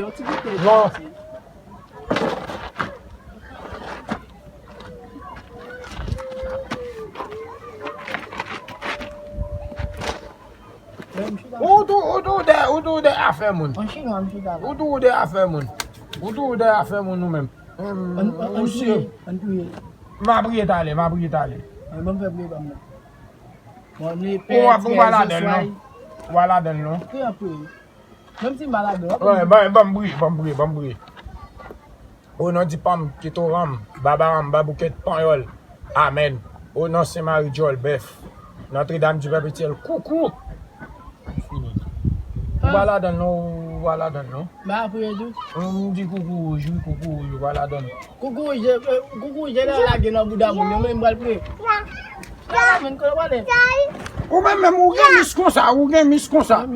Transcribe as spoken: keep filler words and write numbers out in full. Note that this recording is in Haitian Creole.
goute, yon ti goute. Non. Ou tou, ou tou de, ou tou de afè moun. An chita, an chita la. Ou tou de afè moun. Ou tou de afè moun ou menm. An, an, an priye, an priye. M a priye talè, m a priye talè. An, ban m fè priye pa m nan. Bon, nou pè, ou pa ladan l non. Ou pa ladan l non. Priye, an priye. Menm si m pa ladan l. Wè, ban, ban m priye, ban m priye, ban m priye. O non di Panm, Ketoranm, Babaranm, Babouket, Panyòl. Amèn. O non Sen Mari, Djòl, Bèf, Nòtredam di Pèpetyèl, Koukou. Fini. Ou pa ladan l non, ou pa ladan l non. Ba, priye tou. M di Koukou wouj, wi, Koukou wouj, ou pa ladan l. Koukou wouj, eh, Koukou wouj, lè w lage nan bouda moun, yo menm pral priye. Sa la, menm, kote w prale? Ou menm, menm, ou gen mis konsa, ou gen mis konsa.